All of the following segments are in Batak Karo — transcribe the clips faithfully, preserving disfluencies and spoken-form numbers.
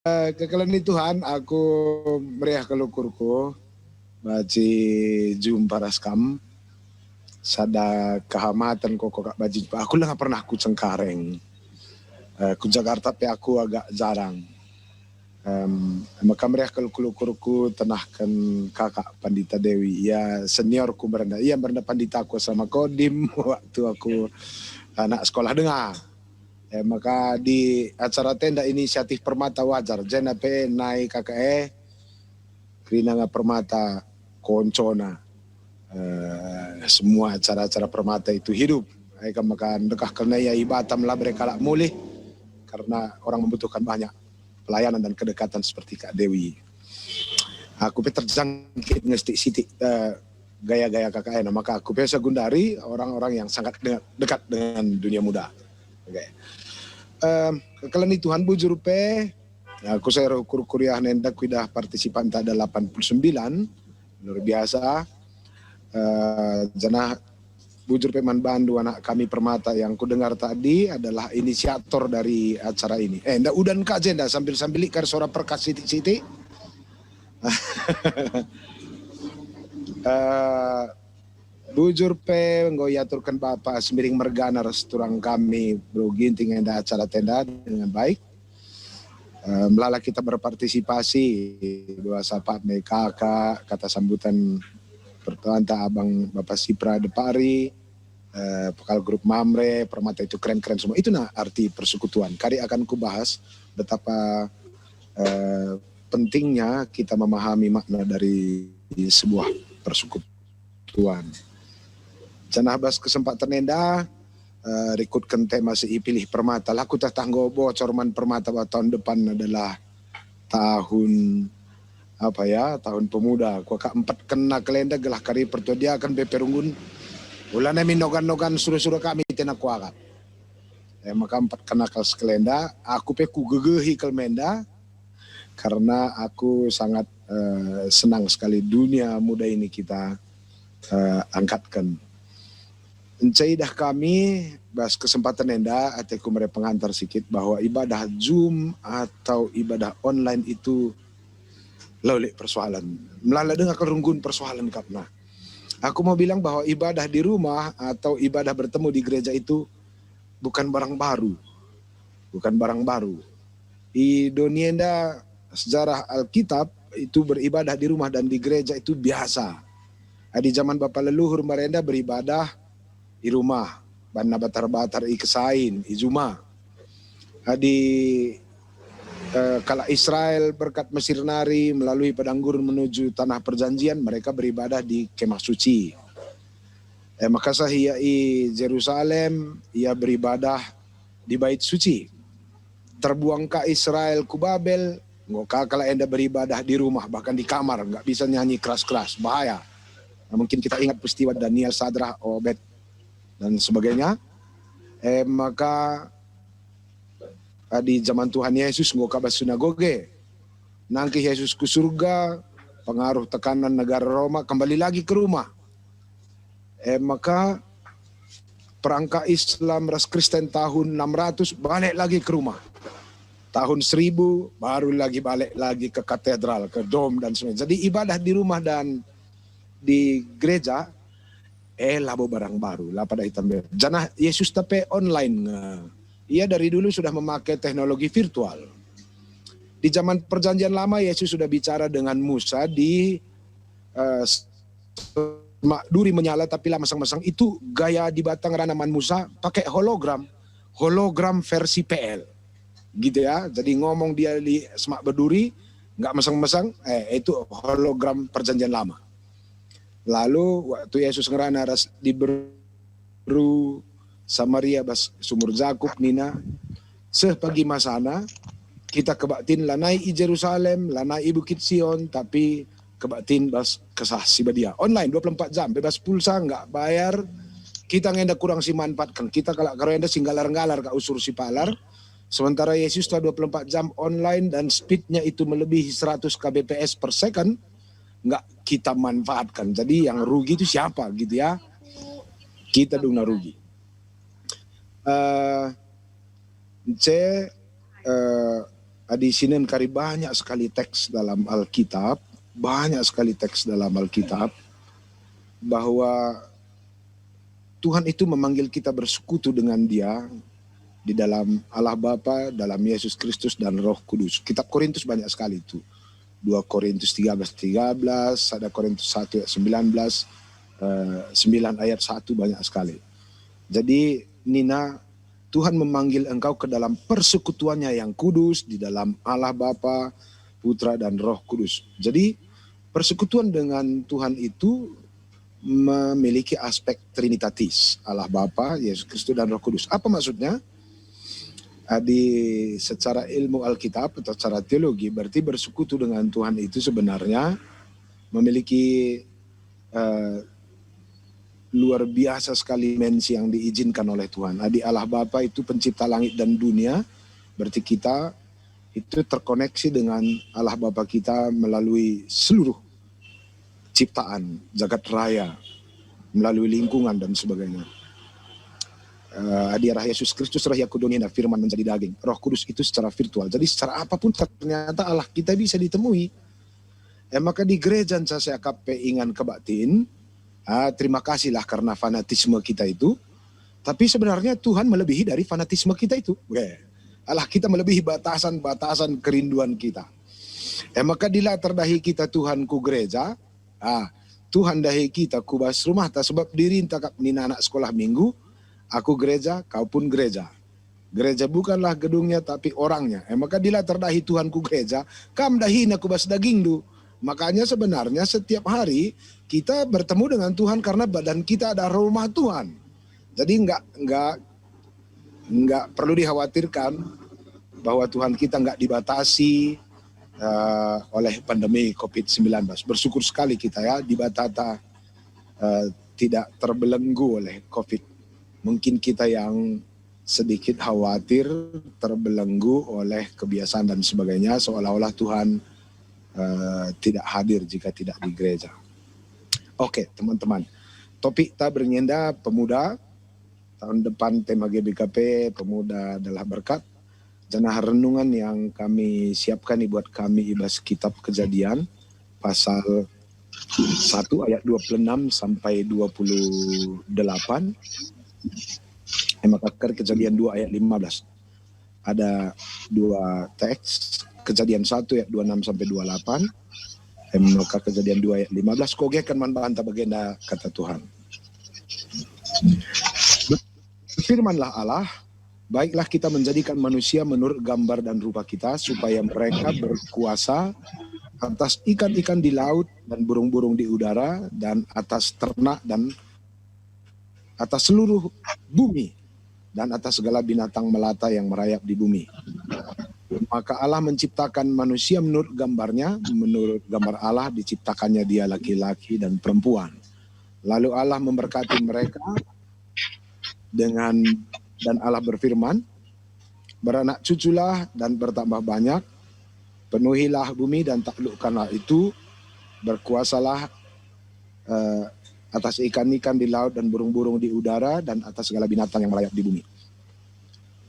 Eh, kekelen ni Tuhan, aku meriah kal ukurku banci jumpa ras kam. Sada kehamaten kok kak banci jumpa. Aku langa pernah ku Cengkareng. Eh, ku Jakarta pe aku agak jarang. Em, maka meriah kal ukurku tenahken kakak Pandita Dewi. Ia seniorku merenda. Ia merenda panditaku sama Kodim waktu aku anak sekolah denga. Eh, maka di acara tenda inisiatif Permata wajar, jenda pe nai kak e, kerina nga Permata koncona. Eh, semua acara-acara Permata itu hidup. Eh, maka ndekah kerna ia i Batam la bere kalak mulih, karena orang membutuhkan banyak pelayanan dan kedekatan seperti Kak Dewi. Aku pe terjangkit nge sitik-sitik, eh, gaya-gaya kak e, maka aku pe segundari orang-orang yang sangat de-, dekat dengan dunia muda. Oke. Em, kekelen ni Tuhan, bujur pe, aku saya ukur kuriah nenda kuidah partisipanta ada delapan puluh sembilan, luar biasa. Eh, janah bujur pe man bandu anak kami Permata yang kudengar tadi adalah inisiator dari acara ini. Eh, nda udan ka jenda sambil-sambil ikar suara perkas sitik-sitik. Eh, bujur pe enggo iaturken Bapa Semiring mergana ras turang kami Bro Ginting enda acara tenda dengan baik. Eh, melala kita berpartisipasi, dua sapa me kakak, kata sambutan pertuanta abang Bapa Sipra Depari, eh, vokal grup Mamre, Permata itu keren-keren semua. Itu nah arti persekutuan. Kari akan kubahas betapa, eh, pentingnya kita memahami makna dari sebuah persekutuan. Janah bas kesempatan enda, eh, rikutken tema si ipilih Permata. Lah kutah-tah enggo bocor man Permata bahwa tahun depan adalah tahun, apa ya, tahun pemuda. Kuakap empat kena kalenda gelah kari pertua diaken pe perunggun. Ulana min nogan-nogan sura-sura kami tena kuakap. Eh, maka empat kena kal sekalenda, aku pe kugegehi kal menda, karena aku sangat, eh, senang sekali dunia muda ini kita, eh, angkatken. Encaidah kami bas kesempatan enda, ateku mere pengantar sikit bahwa ibadah Zoom atau ibadah online itu la lit persoalan. Melala denga kal runggun persoalan kap nah. Aku mau bilang bahwa ibadah di rumah atau ibadah bertemu di gereja itu bukan barang baru. Bukan barang baru. I doni enda sejarah Alkitab itu beribadah di rumah dan di gereja itu biasa. Adi zaman bapa leluhur merenda beribadah i rumah, banna batar-batar i kesain, i juma. Adi, eh, kalak Israel berkat Mesir nari melalui padang gurun menuju tanah perjanjian, mereka beribadah di kemah suci. Eh, maka seh ia i Jerusalem, ia beribadah di bait suci. Terbuang ka Israel ku Babel, enggo ka kalak enda beribadah di rumah, bahkan di kamar, nggak bisa nyanyi keras-keras, bahaya. Nah, mungkin kita ingat peristiwa Daniel, Sadrah, Obed, dan sebagainya. Eh, maka, eh, di zaman Tuhan Yesus enggo ka bas sinagoge. Nangkih Yesus ku surga, pengaruh tekanan negara Roma, kembali lagi ke rumah. Eh, maka perangka Islam ras Kristen tahun enam ratus balik lagi ke rumah. Tahun seribu baru lagi balik lagi ke katedral, ke dom dan sebagainya. Jadi ibadah di rumah dan di gereja, eh, labo barang baru, la pada hitam. Janah Yesus tapi online nge. Ia dari dulu sudah memakai teknologi virtual. Di zaman Perjanjian Lama, Yesus sudah bicara dengan Musa di, eh, semak duri menyala, tapi la meseng-meseng. Itu gaya Dibata ngerana man Musa pakai hologram, hologram versi P L, gitu ya. Jadi ngomong dia di semak berduri, nggak meseng-meseng, eh, itu hologram Perjanjian Lama. Lalu waktu Yesus ngerana ras diberu Samaria bas sumur Jakub nina, "Seh pagi masana, kita kebaktin lanai i Jerusalem, lanai i Bukit Sion, tapi kebaktin bas Kesah Si Badia." Online dua puluh empat jam, bebas pulsa, nggak bayar. Kita ngenda kurang si manfaatkan. Kita kalak Karo enda si nggalar-nggalar ka usur si palar. Sementara Yesus telah dua puluh empat jam online dan speednya itu melebihi seratus K B P S per second, nggak kita manfaatkan. Jadi yang rugi itu siapa gitu ya? Kita dungna rugi. Eh, C, eh, Adi sinen kari banyak sekali teks dalam Alkitab, banyak sekali teks dalam Alkitab, bahwa Tuhan itu memanggil kita bersekutu dengan Dia di dalam Allah Bapa, dalam Yesus Kristus, dan Roh Kudus. Kitab Korintus banyak sekali itu. Dua Korintus tiga belas tiga belas, satu Korintus satu ayat sembilan belas, eh, sembilan ayat satu banyak sekali. Jadi, nina, Tuhan memanggil engkau ke dalam persekutuannya yang kudus di dalam Allah Bapa, Putra, dan Roh Kudus. Jadi, persekutuan dengan Tuhan itu memiliki aspek trinitatis, Allah Bapa, Yesus Kristus, dan Roh Kudus. Apa maksudnya? Adi secara ilmu Alkitab atau secara teologi, berarti bersekutu dengan Tuhan itu sebenarnya memiliki, eh, luar biasa sekali dimensi yang diizinkan oleh Tuhan. Adi Allah Bapa itu pencipta langit dan dunia, berarti kita itu terkoneksi dengan Allah Bapa kita melalui seluruh ciptaan, jagat raya, melalui lingkungan dan sebagainya. Eh, adi arah Yesus Kristus reh ia ku doni enda, firman menjadi daging. Roh Kudus itu secara virtual. Jadi secara apapun ternyata Allah kita bisa ditemui. E maka di gereja nca seakap pe ingan kebaktin, ah, terima kasihlah karena fanatisme kita itu. Tapi sebenarnya Tuhan melebihi dari fanatisme kita itu. Weh, Allah kita melebihi batasan-batasan kerinduan kita. E maka dila terdahi kita Tuhan ku gereja, ah, Tuhan dahi kita ku bas rumahta, sebab dirinta kap nina anak sekolah minggu, "Aku gereja, kau pun gereja." Gereja bukanlah gedungnya, tapi orangnya. E maka dila terdahi Tuhan ku gereja, kam dahina ku bas dagingndu. Makanya sebenarnya setiap hari kita bertemu dengan Tuhan karena badan kita ada rumah Tuhan. Jadi enggak, enggak, enggak perlu dikhawatirkan bahwa Tuhan kita enggak dibatasi, eh, oleh pandemi covid sembilan belas. Bersyukur sekali kita ya, di Batata, eh, tidak terbelenggu oleh covid. Mungkin kita yang sedikit khawatir, terbelenggu oleh kebiasaan dan sebagainya, seolah-olah Tuhan, eh, tidak hadir jika tidak di gereja. Oke, teman-teman. Topik ta berngi enda pemuda, tahun depan tema G B K P, pemuda adalah berkat. Janah renungan yang kami siapkan buat kami i bas kitab Kejadian, pasal satu ayat dua puluh enam sampai dua puluh delapan. E maka Kejadian dua ayat lima belas. Ada dua teks, Kejadian satu ayat dua enam sampai dua delapan. E maka Kejadian dua ayat lima belas, kuogeken man banta bagenda kata Tuhan. Firmanlah Allah, "Baiklah kita menjadikan manusia menurut gambar dan rupa kita, supaya mereka berkuasa atas ikan-ikan di laut dan burung-burung di udara dan atas ternak dan atas seluruh bumi dan atas segala binatang melata yang merayap di bumi." Maka Allah menciptakan manusia menurut gambarnya, menurut gambar Allah diciptakannya dia, laki-laki dan perempuan. Lalu Allah memberkati mereka dengan, dan Allah berfirman, "Beranak cuculah dan bertambah banyak, penuhilah bumi dan taklukkanlah itu, berkuasalah, eh, atas ikan-ikan di laut dan burung-burung di udara dan atas segala binatang yang merayap di bumi."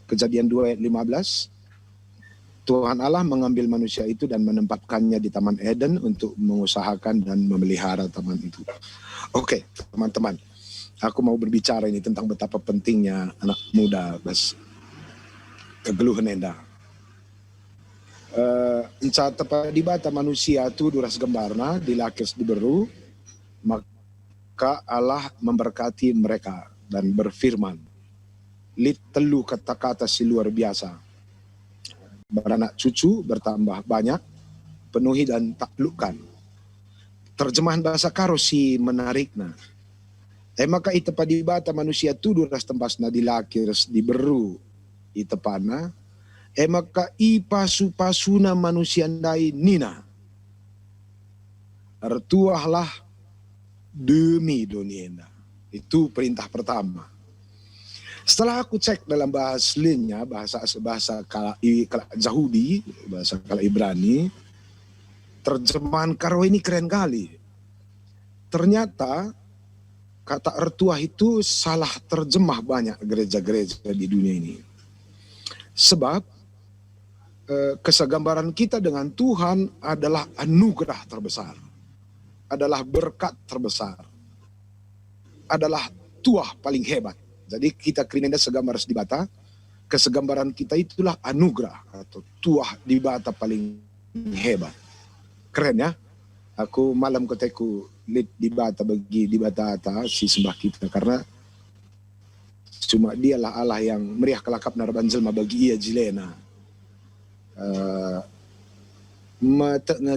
Kejadian dua ayat lima belas, Tuhan Allah mengambil manusia itu dan menempatkannya di Taman Eden untuk mengusahakan dan memelihara taman itu. Oke, teman-teman, aku mau berbicara ini tentang betapa pentingnya anak muda bas kegeluhen enda. Eh, enca tepa Dibata manusia tudu ras gembarna, dilaki ras diberu, maka Allah memberkati mereka dan berfirman. Lit telu kata-kata si luar biasa. Beranak cucu, bertambah banyak, penuhi dan taklukkan. Terjemahan bahasa Karo si menarikna. E maka itepa Dibata manusia tudu ras tempasna, dilaki ras diberu itepana. E maka ipasu-pasuna manusia ndai nina, "Ertuahlah demi doni enda." Itu perintah pertama. Setelah aku cek dalam bahasa aslinya, bahasa, bahasa kalak, i-, kalak Jahudi, bahasa kalak Ibrani, terjemahan Karo ini keren kali. Ternyata kata ertuah itu salah terjemah banyak gereja-gereja di dunia ini. Sebab, eh, kesegambaran kita dengan Tuhan adalah anugerah terbesar, adalah berkat terbesar, adalah tuah paling hebat. Jadi kita kerina enda segambar ras Dibata, kesegambaran kita itulah anugerah atau tuah Dibata paling hebat. Keren ya. Aku malem kata ku lit Dibata bagi Dibata ata si sembah kita, karena cuma Dialah Allah yang meriah kelakapna erban jelma bagi Ia jilena. Eh, metek nge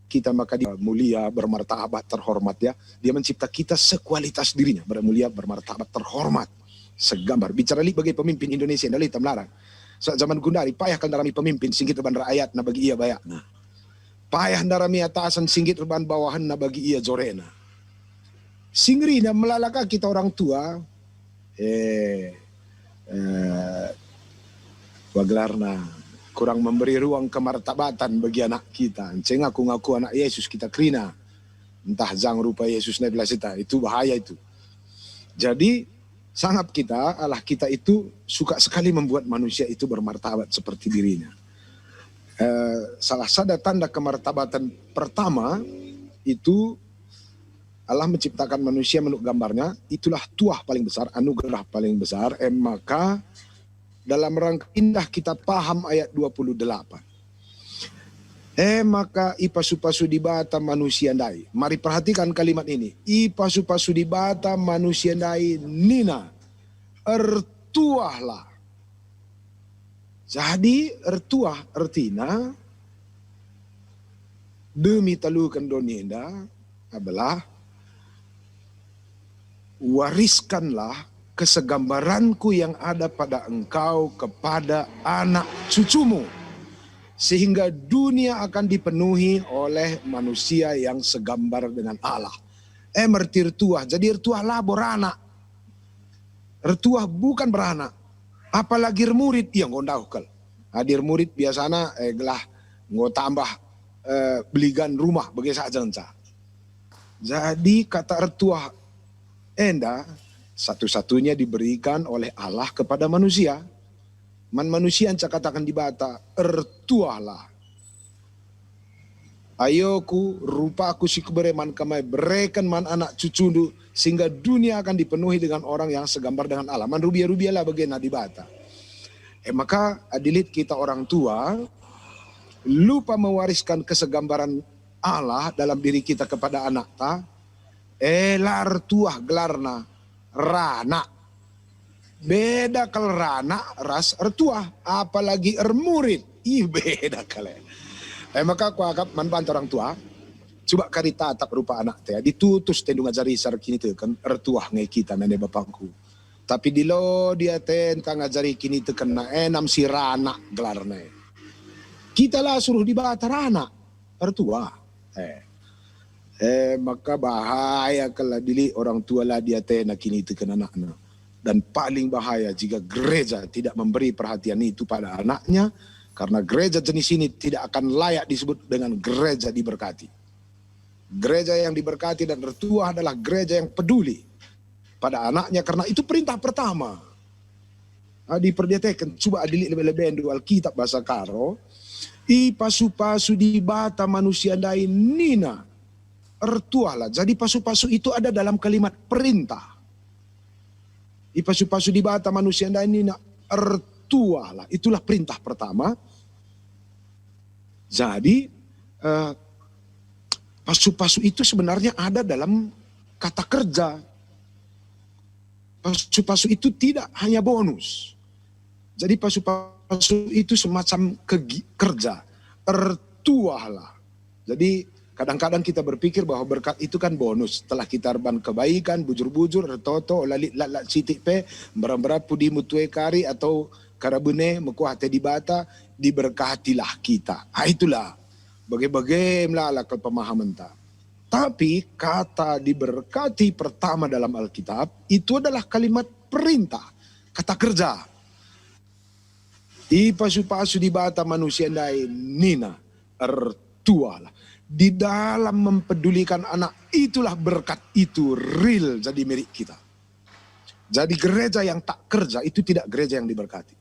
kita maka Dia mulia, bermartabat, terhormat ya. Dia mencipta kita sekualitas dirinya, bermulia, bermartabat, terhormat. Segambar. Bicara lit bagi pemimpin Indonesia, enda lit melarang. Saat zaman gundari, payah kal ndarami pemimpin si nggit erban rakyatna bagi ia bayakna. Payah ndarami atasen si nggit erban bawahenna bagi ia jorena. Si ngerina melala ka kita orang tua, eh, eh, apa gelarna, kurang memberi ruang kemartabatan bagi anak kita. Ence ngaku-ngaku anak Yesus kita kerina, ntah jang rupa Yesus nai belas kita, itu bahaya itu. Jadi, sangap kita, Allah kita itu suka sekali membuat manusia itu bermartabat seperti dirinya. Eh, salah sada tanda kemartabatan pertama itu Allah menciptakan manusia menurut gambarnya, itulah tuah paling besar, anugerah paling besar. Eh, maka dalam rangka indah kita paham ayat dua puluh delapan. Eh, maka ipasu-pasu Dibata manusia ndai. Mari perhatikan kalimat ini. Ipasu-pasu Dibata manusia ndai nina, "Ertuahlah." Jadi ertuah ertina demi taluken doni enda adalah wariskanlah kesegambaranku yang ada pada engkau kepada anak cucumu, sehingga dunia akan dipenuhi oleh manusia yang segambar dengan Allah. Eh, merti ertuah. Jadi ertuah labo ranak. Ertuah bukan beranak. Apalagi ermurid, ia enggo ndauh kal. Adi ermurid biasana, eh, gelah enggo tambah, eh, beligan rumah bage saja ngenca. Jadi kata ertuah enda satu-satunya diberikan oleh Allah kepada manusia. Man manusia nca kataken Dibata, "Ertuahlah. Ayoku, rupaku si kubere man kam e, bereken man anak cucundu, sehingga dunia akan dipenuhi dengan orang yang segambar dengan Allah." Man rubia-rubialah bagena Dibata. E maka, adi lit kita orang tua, lupa mewariskan kesegambaran Allah dalam diri kita kepada anakta, e la ertuah gelarna, ranak. Beda kal ranak ras ertuah, apalagi ermurid. Ih, beda kal e. E maka kuakap man banta orang tua, cuba kari tatap rupa anakta, ditutus tendu ngajari sar kiniteken, ertuah nge kita nande bapangku. Tapi dilo diatenta ngajari kinitekenna, e nam si ranak gelarna e. Kita la suruh Dibata ranak, ertuah. Eh. Eh, maka bahaya kal adi lit orang tua la diatena kiniteken anakna. Dan paling bahaya jika gereja tidak memberi perhatian itu pada anaknya, karena gereja jenis ini tidak akan layak disebut dengan gereja diberkati. Gereja yang diberkati dan ertuah adalah gereja yang peduli pada anaknya, karena itu perintah pertama. Adi perdiateken, cuba adi lit lebe-lebendu Alkitab bahasa Karo, ipasu-pasu Dibata manusia ndai nina, "Ertuahlah." Jadi pasu-pasu itu ada dalam kalimat perintah. Ipasu-pasu Dibata manusia ndai nina, "Ertuahlah." Itulah perintah pertama. Jadi, eh, pasu-pasu itu sebenarnya ada dalam kata kerja. Pasu-pasu itu tidak hanya bonus. Jadi pasu-pasu itu semacam kegi-, kerja. Ertuahlah. Jadi kadang-kadang kita berpikir bahwa berkat itu kan bonus. Setelah kita erban kebaikan, bujur-bujur, ertoto, ola lit lat-lat sitik pe, mbera-mbera pudimu tue kari atau karabene, mekuah ate Dibata, diberkatilah kita. Ah, itulah. Bage-bage melala kal pemahamenta. Tapi kata diberkati pertama dalam Alkitab itu adalah kalimat perintah, kata kerja. Ipasu-pasu Dibata manusia ndai nina, "Ertuahlah." Di dalam mempedulikan anak itulah berkat itu real jadi milik kita. Jadi gereja yang tak kerja itu tidak gereja yang diberkati.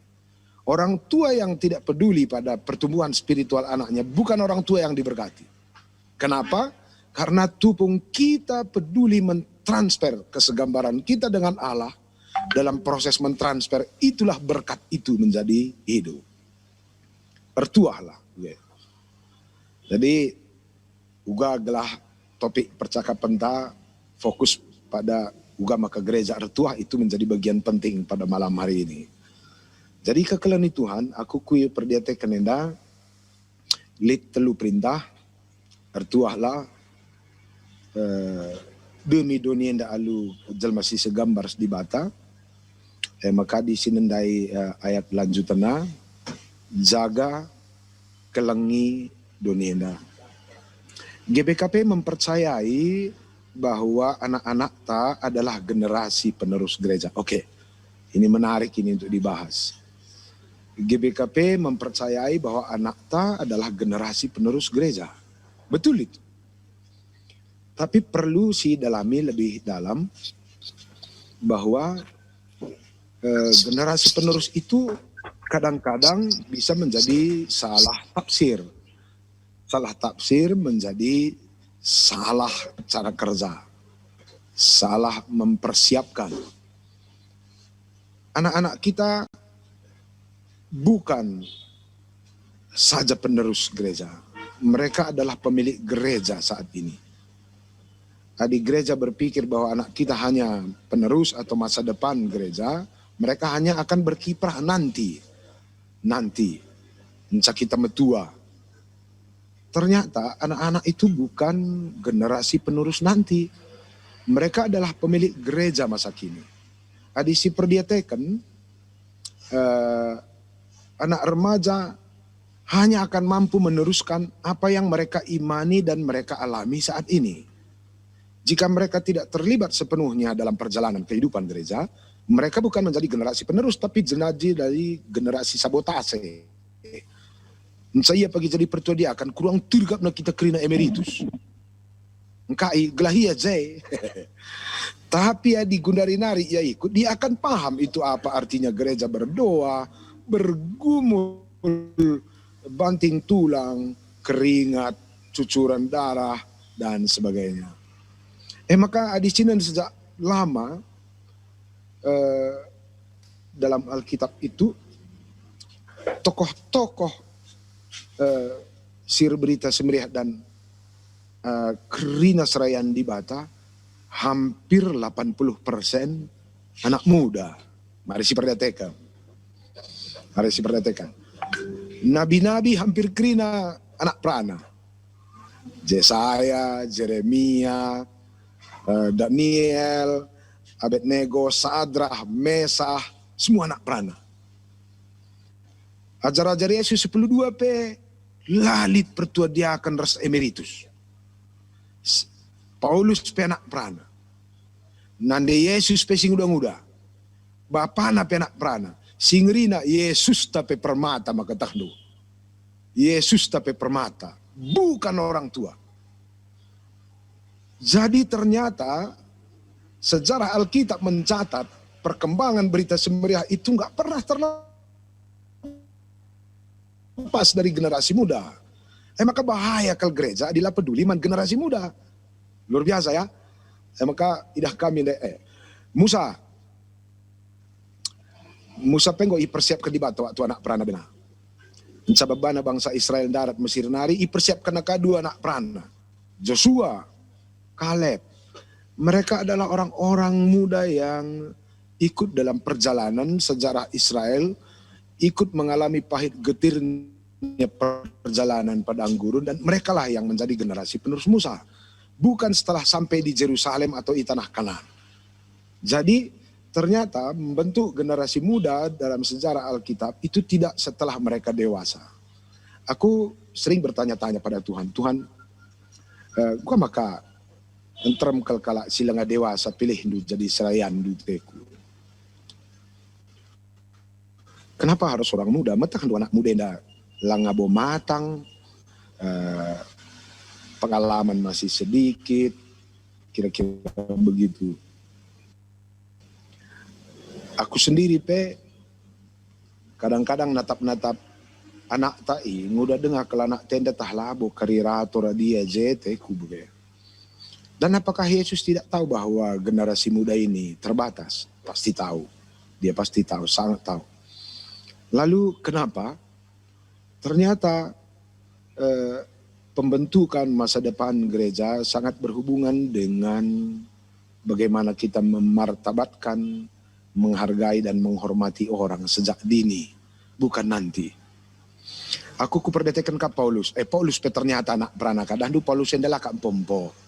Orang tua yang tidak peduli pada pertumbuhan spiritual anaknya bukan orang tua yang diberkati. Kenapa? Karena tupung kita peduli mentransfer kesegambaran kita dengan Allah, dalam proses mentransfer itulah berkat itu menjadi hidup. Ertuahlah. Jadi, uga gelah topik percakapenta fokus pada uga maka gereja ertuah itu menjadi bagian penting pada malam hari ini. Jadi, kekelengen Tuhan, aku kui perdiateken enda lit telu perintah, ertuahlah, eh, demi doni enda alu jelma si segambar Dibata, eh, maka adi si nendai, eh, ayat lanjutenna, jaga, kelengi doni enda. G B K P mempercayai bahwa anak-anakta adalah generasi penerus gereja. Oke, ini menarik ini untuk dibahas. G B K P mempercayai bahwa anakta adalah generasi penerus gereja. Betul itu. Tapi perlu si dalami lebih dalam bahwa, eh, generasi penerus itu kadang-kadang bisa menjadi salah tafsir. Salah tafsir menjadi salah cara kerja, salah mempersiapkan. Anak-anak kita bukan saja penerus gereja, mereka adalah pemilik gereja saat ini. Adi gereja berpikir bahwa anak kita hanya penerus atau masa depan gereja, mereka hanya akan berkiprah nanti, nanti, nca kita metua. Ternyata anak-anak itu bukan generasi penerus nanti. Mereka adalah pemilik gereja masa kini. Adi si perdiateken, eh, anak remaja hanya akan mampu meneruskan apa yang mereka imani dan mereka alami saat ini. Jika mereka tidak terlibat sepenuhnya dalam perjalanan kehidupan gereja, mereka bukan menjadi generasi penerus, tapi jenajah dari generasi sabotase. Nca ia pagi jadi pertua diakan, kurang tergapna kita kerina emeritus. Engkai gelah ia je. Tapi adi gundari nari ia ikut, dia akan paham itu apa artinya gereja berdoa, bergumul, banting tulang, keringat, cucuran darah, dan sebagainya. Eh, maka adi sinen sejak lama, eh, dalam Alkitab itu, tokoh-tokoh, eh, si erberita si meriah dan, eh, kerina serayan Dibata, hampir delapan puluh persen anak muda. Mari si perdiateken. Mari si perdiateken. Nabi-nabi hampir kerina anak perana. Jesaya, Jeremia, eh, Daniel, Abednego, Sadrah, Mesah, semua anak perana. Ajar-ajar Yesus sepuluh dua pe la lit pertua diaken ras emeritus. S-, Paulus pe anak perana. Nande Yesus pe si nguda-nguda. Bapana pe anak perana. Si ngerina Yesusta pe permata maka tehndu. Yesusta pe permata. Bukan orang tua. Jadi ternyata sejarah Alkitab mencatat perkembangan berita si meriah itu nggak pernah terlepas dari generasi muda. Eh, maka bahaya kal gereja adi la peduli man generasi muda. Luar biasa ya. Eh, maka idah kami ndai, eh, Musa, Musa pe enggo ipersiapken Dibata waktu anak perana bena. Nca bebana bangsa Israel ndarat Mesir nari, ipersiapkenna ka dua anak perana, Josua, Kaleb. Mereka adalah orang-orang muda yang ikut dalam perjalanan sejarah Israel, ikut mengalami pahit getirnya perjalanan padang gurun, dan merekalah yang menjadi generasi penerus Musa. Bukan setelah sampai di Jerusalem atau i tanah Kanaan. Jadi, ternyata membentuk generasi muda dalam sejarah Alkitab itu tidak setelah mereka dewasa. Aku sering bertanya-tanya pada Tuhan, "Tuhan, eh, kuga maka nterem kal kalak si langa dewasa pilihndu jadi serayandu teku? Kenapa harus orang muda? Meteh ndu anak muda enda langa bo matang, eh, pengalaman masih sedikit," kira-kira begitu. Aku sendiri pe kadang-kadang natap-natap anakta i, nguda denga kal anakta enda tah labo kari rator adia je te ku bage. Dan apakah Yesus tidak tahu bahwa generasi muda ini terbatas? Pasti tahu. Dia pasti tahu, sangat tahu. Lalu kenapa? Ternyata, eh, pembentukan masa depan gereja sangat berhubungan dengan bagaimana kita memartabatkan, menghargai, dan menghormati orang sejak dini, bukan nanti. Aku kuperdeteken ka Paulus, eh, Paulus pe ternyata anak perana ka, dahndu Paulus enda la ka empo-empo.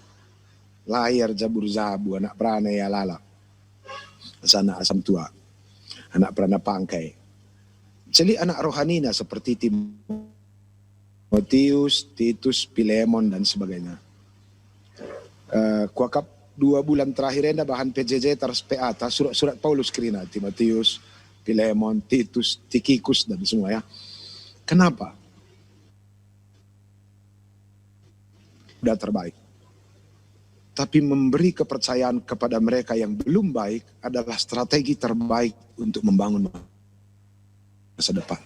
Lahir jabur-jabu, anak perana ia lalap. Sana asam tua, anak perana pangkai. Celi anak rohanina seperti Timotius, Titus, Pilemon, dan sebagainya. Eh, kuakap dua bulan terakhir enda bahan P J J tars P A ta, surat-surat Paulus kerina, Timotius, Pilemon, Titus, Tikikus, dan semua, ya. Kenapa? Udah terbaik. Tapi memberi kepercayaan kepada mereka yang belum baik adalah strategi terbaik untuk membangun masa depan.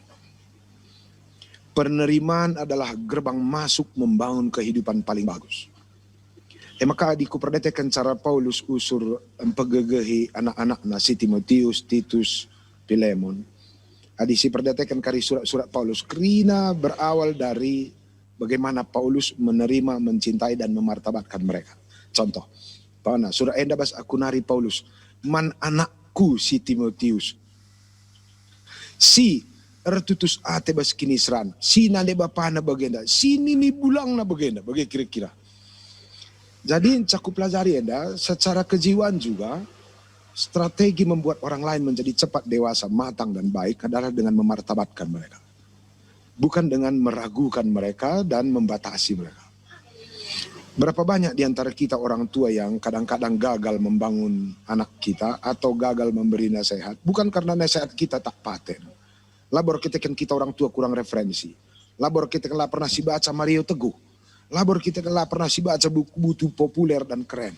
Penerimaan adalah gerbang masuk membangun kehidupan paling bagus. E maka adi kuperdeteken cara Paulus usur mpegegehi anak-anakna si Timotius, Titus, Pilemon. Adi siperdeteken kari surat-surat Paulus, kerina berawal dari bagaimana Paulus menerima, mencintai, dan memartabatkan mereka. Contoh, pahana, surat enda bas aku nari Paulus, man anakku si Timotius, si ertutus ate bas kiniseran, si nande bapana bagenda, si nini bulangna bagenda, bage kira-kira. Jadi, nca kupelajari enda, secara kejiwaan juga, strategi membuat orang lain menjadi cepat dewasa, matang, dan baik adalah dengan memartabatkan mereka. Bukan dengan meragukan mereka dan membatasi mereka. Berapa banyak di antara kita orang tua yang kadang-kadang gagal membangun anak kita atau gagal memberi nasihat, bukan karena nasihat kita tak paten. Labo erkiteken kita orang tua kurang referensi. Labo erkiteken la pernah sibaca Mario Teguh. Labo erkiteken la pernah sibaca buku-buku populer dan keren.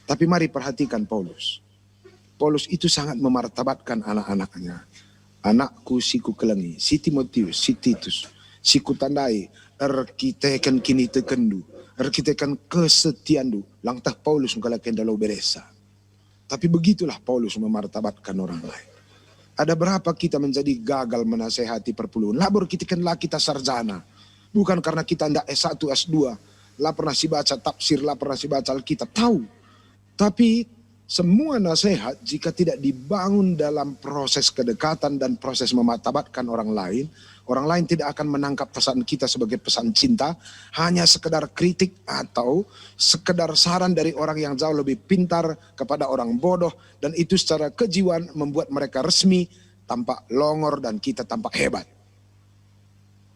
Tapi mari perhatikan Paulus. Paulus itu sangat memartabatkan anak-anaknya. Anakku si kukelengi, si Timotius, si Titus, si kutandai erkiteken kinitekenndu, erkiteken kesetianndu, lang tah Paulus ngkalaken dalau beresa. Tapi begitulah Paulus memartabatkan orang lain. Ada berapa kita menjadi gagal menasehati perpulungen? Labo erkiteken la kita sarjana. Bukan karena kita ndak S satu, S dua, la pernah sibaca tafsir, la pernah sibaca Alkitab. Tahu. Tapi semua nasihat, jika tidak dibangun dalam proses kedekatan dan proses memartabatkan orang lain, orang lain tidak akan menangkap pesan kita sebagai pesan cinta, hanya sekedar kritik atau sekedar saran dari orang yang jauh lebih pintar kepada orang bodoh, dan itu secara kejiwaan membuat mereka resmi, tampak longor, dan kita tampak hebat.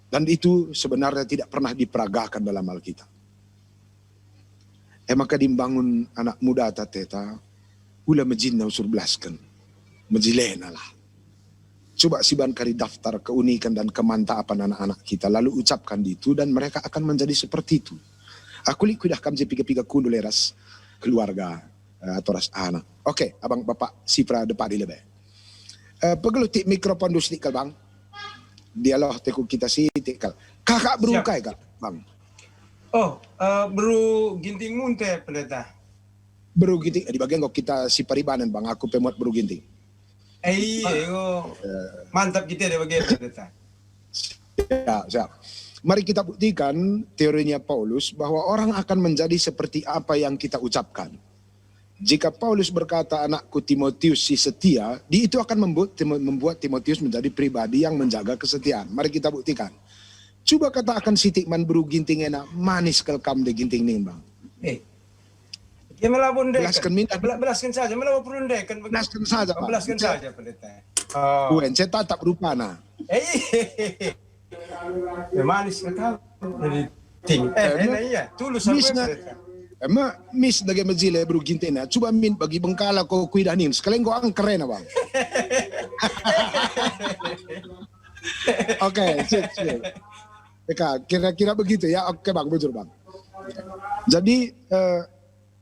Dan itu sebenarnya tidak pernah diperagakan dalam Alkitab. E maka dimbangun anak muda ta teta, ula mejinna usur belasken, mejilenalah. Coba siban kari daftar keunikan dan kemantapan anak-anak kita, lalu ucapkan ditu dan mereka akan menjadi seperti itu. Aku lit kuidah kam je piga-piga kundul ras keluarga, eh, atau ras anak. Oke, abang bapak sipra depan di lebe. Eh, pegeluh tik mikrofon dus tik kal, Bang. Dialog teku kita si tik kal. Kakak beru Siap. Kai kak, Bang? Oh, eh, beru Ginting Munte, Pendeta. Beru Ginting, di bagian kok kita si Paribanan, Bang. Aku pemuat beru Ginting. Eh, iya, oh. Eh. Mantap kita di bagian, Pendeta. Ya, siap. Mari kita buktikan teorinya Paulus bahwa orang akan menjadi seperti apa yang kita ucapkan. Jika Paulus berkata, "Anakku Timotius si setia," di itu akan membuat, membuat Timotius menjadi pribadi yang menjaga kesetiaan. Mari kita buktikan. Coba katakan sitik man beru Ginting ena, manis kal kam de Ginting ning, Bang. Eh. Ya, mela pun deken. Belasken mindah. Bela-, belasken saja, mela perlu deken. Belasken saja, Bang. Belasken saja, Pendeta. Oh. Wen, saya tatap rupana. Eh. Ya, manis kal kam. Jadi ting. Eh, eh, enak, iya, tulus mis aku na, ema mis dage mejile beru Ginting na. Coba min bagi Bengkala ko kuidah ning. Sekali enggo angker ena, Bang. Oke, sip, sip. Eka, kira-kira begitu ya. Oke, Bang, bujur, Bang. Jadi, eh,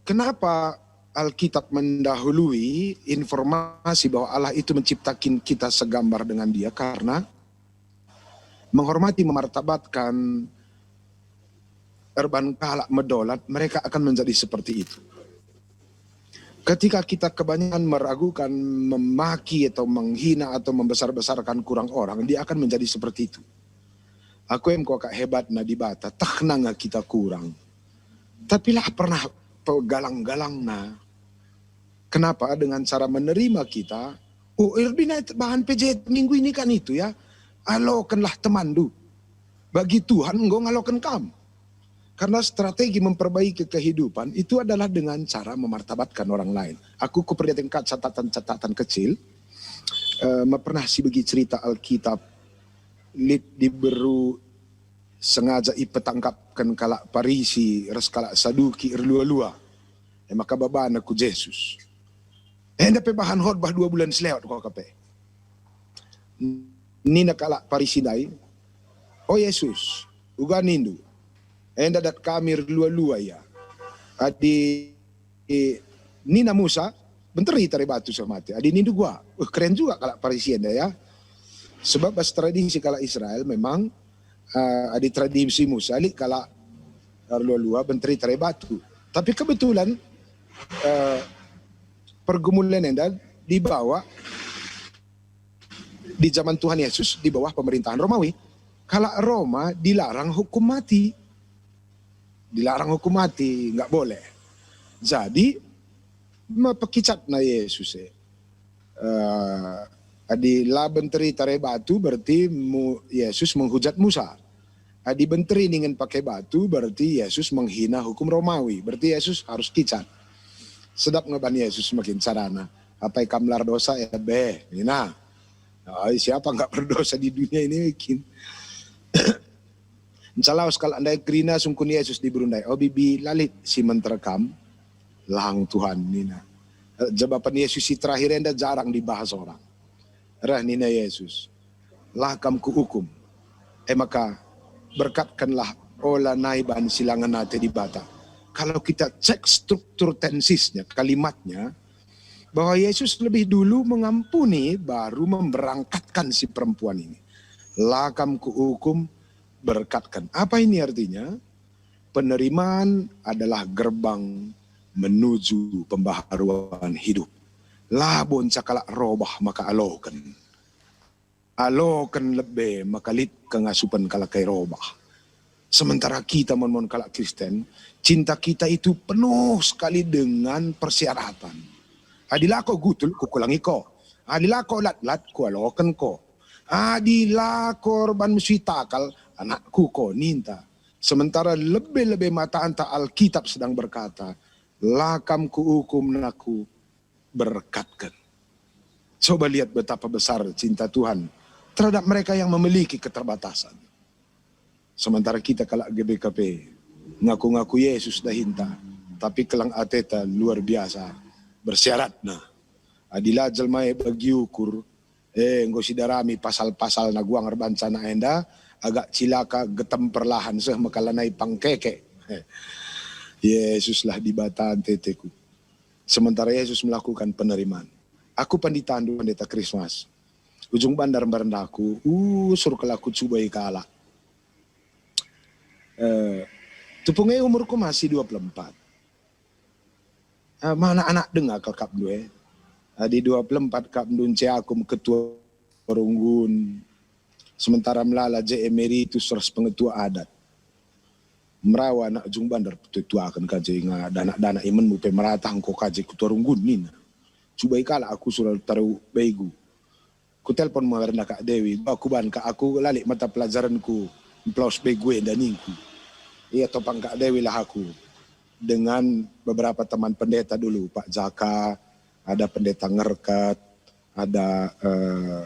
kenapa Alkitab mendahului informasi bahwa Allah itu menciptakan kita segambar dengan Dia karena menghormati, memartabatkan erban kalak medolat, mereka akan menjadi seperti itu. Ketika kita kebanyakan meragukan, memaki atau menghina atau membesar-besarkan kurang orang, dia akan menjadi seperti itu. Aku em kuakap hebatna Dibata, tehna nge kita kurang. Tapi lah pernah pegalang-galangna. Kenapa? Dengan cara menerima kita, oh, erbina bahan P J minggu ini kan itu ya, alokenlah temanndu. Bagi Tuhan enggo ngaloken kam. Karena strategi memperbaiki kehidupan itu adalah dengan cara memartabatkan orang lain. Aku kuperdiatken ka catatan-catatan kecil, eh, me pernah sibegi cerita Alkitab, lit diberu sengaja ipetangkapken kalak Parisi ras kalak Saduki erlua-lua. E maka babana ku Jesus. Enda pe bahan khotbah dua bulan selewat kuakap e. Nina kalak Parisi ndai, "O Yesus, uga nindu, enda dat kami erlua-lua ia. Adi nina Musa, benteri tare batu seh mate. Adi nindu gua." Uh, keren juga kalak Parisi enda ya. Sebab bas tradisi kalak Israel memang, eh, adi tradisi Musa, lit kalak erlua-lua benteri tare batu. Tapi kebetulan, eh, pergumulan enda dibawa di zaman Tuhan Yesus di bawah pemerintahan Romawi. Kalak Roma dilarang hukum mati. Dilarang hukum mati, nggak boleh. Jadi, mepekicatna Yesus e. Eh, adi la benteri tare batu, berarti mu-, Yesus menghujat Musa. Adi benteri ningen pake batu, berarti Yesus menghina hukum Romawi. Berarti Yesus harus kicat. Sedap nge ban Yesus makin carana. "Apai kam la erdosa, e beh," nina. Ai, siapa nggak berdosa di dunia ini, kin? Ncalaos kalak ndai kerina sungkun Yesus diberu ndai, "O bibi, la lit si menter kam?" "Lang, Tuhan," nina. Eh, jawaban Yesus si terakhir enda jarang dibahas orang. Reh nina Yesus, "La kam kuukum. E maka, berkatkenlah, ola nai bahan si la ngena ate Dibata." Kalau kita cek struktur tensisnya, kalimatnya, bahwa Yesus lebih dulu mengampuni, baru memberangkatkan si perempuan ini. "La kam kuukum, berkatken." Apa ini artinya? Penerimaan adalah gerbang menuju pembaharuan hidup. Labo nca kalak robah maka aloken. Aloken lebe maka lit kengasupen kalak kai robah. Sementara kita mon-mon kalak Kristen, cinta kita itu penuh sekali dengan persyaratan. Adi la ko gutul, kukelengi ko. Adi la ko lat-lat, kualoken ko. Adi la ko erban mesui takal, anakku ko ninta. Sementara lebe-lebe matanta Alkitab sedang berkata, "La kam kuukum, nakku, berkatken." Coba lihat betapa besar cinta Tuhan terhadap mereka yang memiliki keterbatasan. Sementara kita kalak G B K P, ngaku-ngaku Yesus dahinta, tapi keleng ateta luar biasa, bersyaratna. Adi la jelma e bagi ukur, eh, enggo sidarami pasal-pasal naguang erbanca anak enda, agak cilaka getem perlahan seh maka lanai pangkeke. Yesuslah Dibata nteteku. Sementara Yesus melakukan penerimaan. Aku panditandu, Pendeta Krismas. Ujung bandar mbarenda aku, usur kal aku cubai kalak. Eh, tupung e umurku masih dua puluh empat. Eh, ma anak-anak denga kal kapndu e. Adi dua puluh empat kapndu nce aku ketua runggun. Sementara melala je emeritus ras pengetua adat. Merawa anak ujung bandar petua-tuaken ka je nga danak-danak imenmu pe meratah engko ka je ketua runggun nina. Cubai kalak aku suruh taru begu. Kutelpon me ngarenda Kak Dewi, ba kuban Kak, aku la lit mata pelajarenku, mplaus begu enda ningku. Ia topang Kak Dewi lah aku dengan beberapa teman pendeta dulu, Pak Jaka, ada pendeta Ngerkat, ada, eh,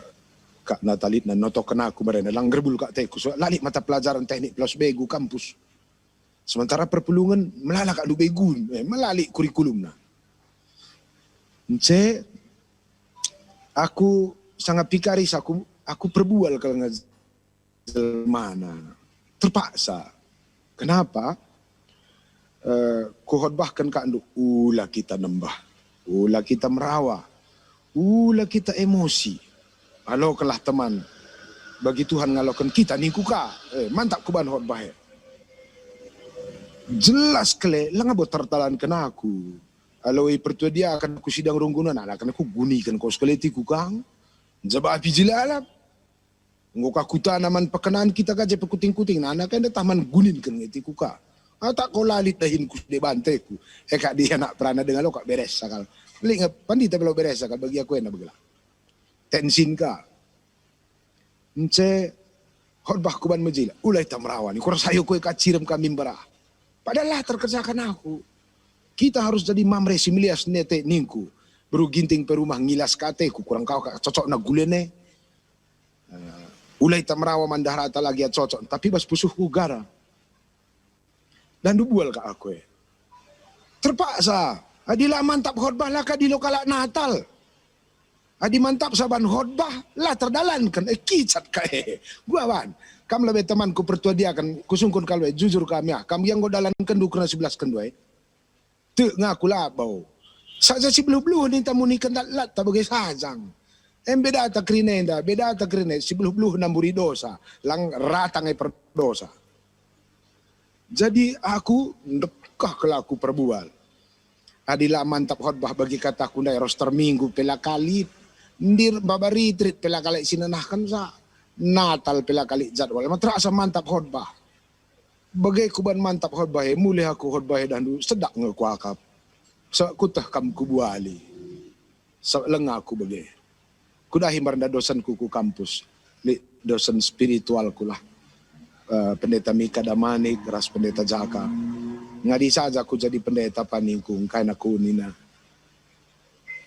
Kak Natalitna notoken aku merenda, lang gerbul Kak teku, so, la lit mata pelajaran teknik mplaus begu kampus. Sementara perpulungen melala Kak ndu begun, eh, melala lit kurikulumna. Nce aku sanga pikaris aku, aku perbual kal nge jelmana. Terpaksa. Kenapa? Eh, kuhotbahken kakndu, ula kita nembah, ula kita merawa, ula kita emosi. Alokenlah teman, bagi Tuhan ngaloken kita ningku ka. Eh, mantap kuban hotbah e. Jelas kele, langa bo tertalanken aku. Alo ipertua dia akan ku sidang rungguna, anak kena kuguniken kos kele tiku kang. Jaba api jilalap. Enggo ka kutana man pekenan kita ka je pekuting-kuting, nana ka enda tah man guninken nge tiku ka. Atak ko lalit dahin ku sude banteku. E kak di anak perana denga lo kak beres sakal. Lik nge pandita belo beres sakal bagi aku enda begela. Tensin ka. Nce hotbah kuban mejila. Ulai ta merawa ni. Kurasa ayo kue ka cirem kami mberah. Padahal lah terkerjakan aku. Kita harus jadi Mamre si melias nete ningku. Beru ginting pe rumah ngilas kateku kurang kau kak cocok na gulene. Eh, ulai ta merawa man daharata lagi cocok, tapi bas pusuhku gara. Dan dubual ka aku e. Terpaksa, adi la mantap khotbah la ka dilo kalak Natal. Adi mantap saban khotbah, la terdalanken, eh, kicat ka e. Guawan, kam lebe temanku pertua diaken, kusungkun kal we, jujur kami ah, kam yang enggo dalanken dukurna sebelas kendua e. Tek ngaku labo. Saja si beluh-beluh ninta muniken lat-lat ta bage sajang. Em bedata kerina enda, bedata kerina si beluh-beluh namburi dosa, lang ratang e perdosa. Jadi aku ndekah kelaku perbual. Adi la mantap khotbah bagi kataku ndai roster minggu pe la kalit. Ndir mbabaritrit pe la kalai si nenahken sa. Natal pe la kalit jadwal. Matra asa mantap khotbah. Bage kuban mantap khotbah e, mulih aku khotbah e dahndu, sedak nge kuakap. Sabap kuteh kam kubuali. Sabap lenga aku bage. Kudahi mbarenda dosenku ku kampus. Lit dosen spiritualku lah. Eh, Pendeta Mika Damanik ras Pendeta Jaka. Ngadi saja ku jadi pendeta paningku, engkai naku nina.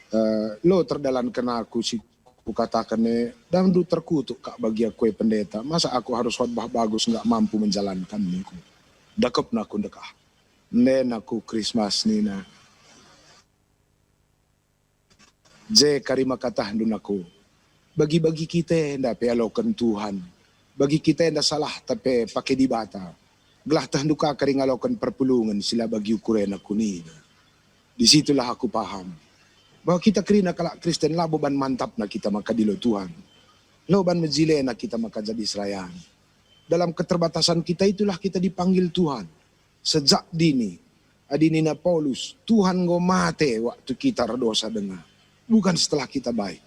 Eh, lo terdalanken aku si kukataken e, dahndu terkutuk kak bagi aku e pendeta, masa aku harus khotbah bagus nggak mampu menjalankan ningku. Dakepna aku ndekah. Nden aku Krismas nina. Je kari maka tahndu naku. Bagi-bagi kita enda pe aloken Tuhan. Bagi kita enda salah ta pe pake Dibata. Gelah tahndu ka kari ngaloken perpulungen si la bagi ukurena kunina. Di situlah aku paham bahwa kita kerina kalak Kristen labo ban mantapna kita maka dilo Tuhan. Lo ban mejilena kita maka jadi serayan. Dalam keterbatasan kita itulah kita dipanggil Tuhan. Sejak dini, adi nina Paulus, Tuhan enggo mate waktu kita erdosa denga, bukan setelah kita baik.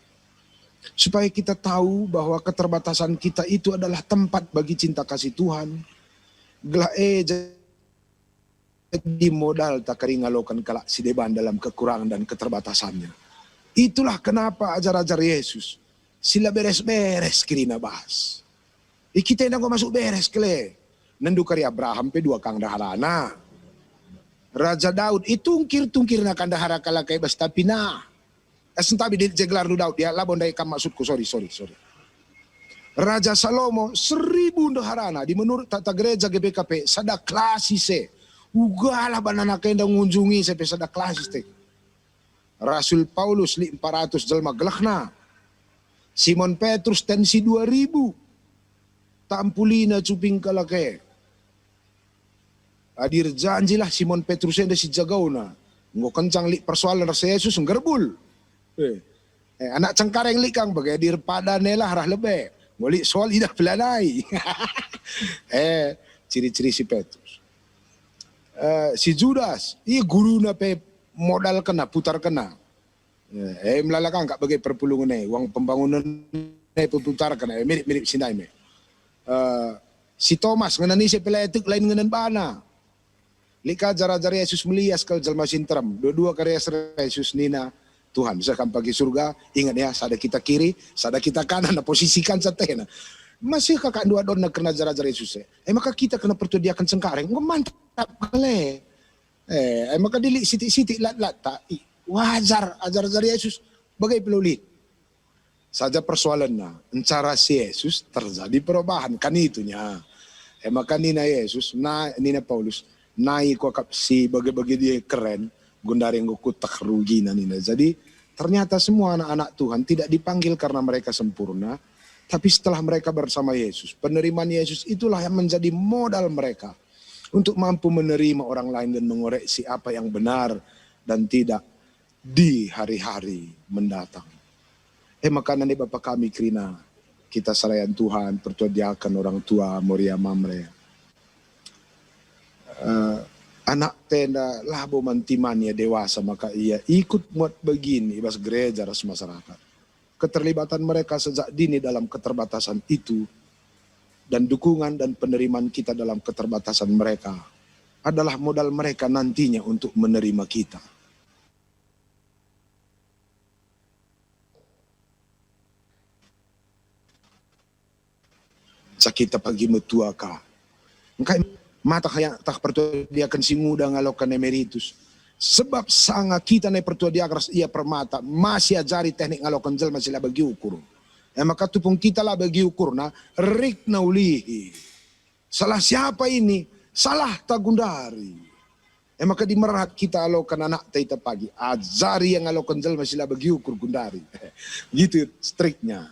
Supaya kita tahu bahwa keterbatasan kita itu adalah tempat bagi cinta kasih Tuhan, gelah e jadi modal ta kari ngaloken kalak si deban dalam kekurangan dan keterbatasannya. Itulah kenapa ajar-ajar Yesus si la beres-beres kerina bas. I kita enda enggo masuk beres kele. Nendu kari Abraham pe dua kang ndaharana. Raja Daud itungkir-tungkirna kang ndahara kalak e bas tapina. Eh, sentabi di je gelarndu Daud, ya, labo ndai kam maksudku, sorry, sorry, sorry. Raja Salomo seribu ndaharana, di menurut tata gereja G B K P, sada klasis e. Ugalah ban anak enda ngunjungi sepe sada klasis te. Rasul Paulus lit empat ratus jelma gelahna. Simon Petrus tensi dua ribu. Tampulina cuping kalak e. Adi erjanjilah Simon Petrus enda si jagauna. Enggo kencang lit persoalan ras Jesus nggerbul. Eh. Eh, anak cengkareng lit kang bage adi erpadan e lah rah lebe. Enggo lit soal idah pelanai. Eh, ciri-ciri si Petrus. Eh, si Judas, i guruna pe modal kena, putar kena. Eh, eh, melala kang kak bage perpulungen e, uang pembangunan e peputar kena, eh, mirip-mirip si ndai me. Eh, si Thomas ngenen ise pe la etek lain ngenen bana. Lit ka ajar-ajar Yesus melias kal jelma si nterem. Dua-dua kari ajar Yesus nina, "Tuhan, seh kam pagi surga, ingat ya, sada kita kiri, sada kita kanan, posisikan satena." Masih kakak dua dona kena ajar-ajar Yesus e. Eh, maka kita kena pertua diaken cengkareng, enggo mantap kale. Eh, eh, maka dilik sitik-sitik lat-lat ta. I, wajar ajar-ajar Yesus bagai pelulit. Saja persoalenna, ncara si Yesus terjadi perubahan. Kan itunya. Eh, maka nina Yesus, na, nina Paulus, nai kuakap si bage-bage dia keren, gundari enggo kutek rugina nina. Jadi, ternyata semua anak-anak Tuhan tidak dipanggil karena mereka sempurna, tapi setelah mereka bersama Yesus. Penerimaan Yesus itulah yang menjadi modal mereka. untuk mampu menerima orang lain dan mengoreksi apa yang benar dan tidak di hari-hari mendatang. E maka nande bapa kami kerina kita serayan Tuhan, pertua diaken, orang tua Moria Mamre. Eh, anak enda labo man timan ia dewasa, maka ia ikut muat bagin i bas gereja ras masyarakat. Keterlibatan mereka sejak dini dalam keterbatasan itu, dan dukungan dan penerimaan kita dalam keterbatasan mereka adalah modal mereka nantinya untuk menerima kita. Sakita pagi metua ka. Engkai mata kaya tah pertua diaken si nguda ngaloken emeritus. Sebab sanga kita nai pertua diaken ras ia permata, masih ajari teknik ngaloken jelma si la bagi ukur. E maka tupung kita la bagi ukurna, rikna ulihi. Salah siapa ini? Salah ta gundari. E maka dimerat kita aloken anakta ita pagi. Ajari ia ngaloken jelma si la bagi ukur gundari. Gitu striknya.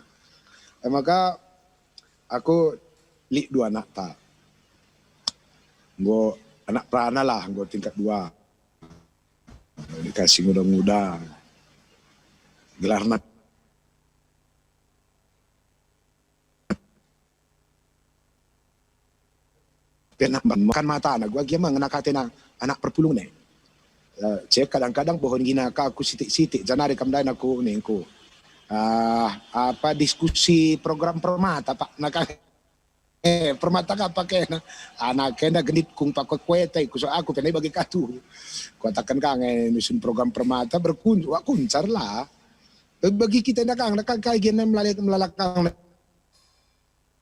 E maka aku lit dua anakta. Enggo anak perana lah, enggo tingkat dua. Dikasih nguda-nguda. Gelarna Pe nambah makan matana, gua gia mangen akatena anak perpulung ne. Eh, cek kadang-kadang bohon gina ka aku sitik-sitik, janari kam dain aku ningku. Ah, apa diskusi program permata, Pak? Naka, eh, permata ka pakena? Anak kena genit kung pakai kuete, ku so aku kena bagi katu. Kuatakan ka nge nusun program permata berkunjuk, wak kuncar lah. Bagi kita nakang, nakang kai gena melalak, melalakang.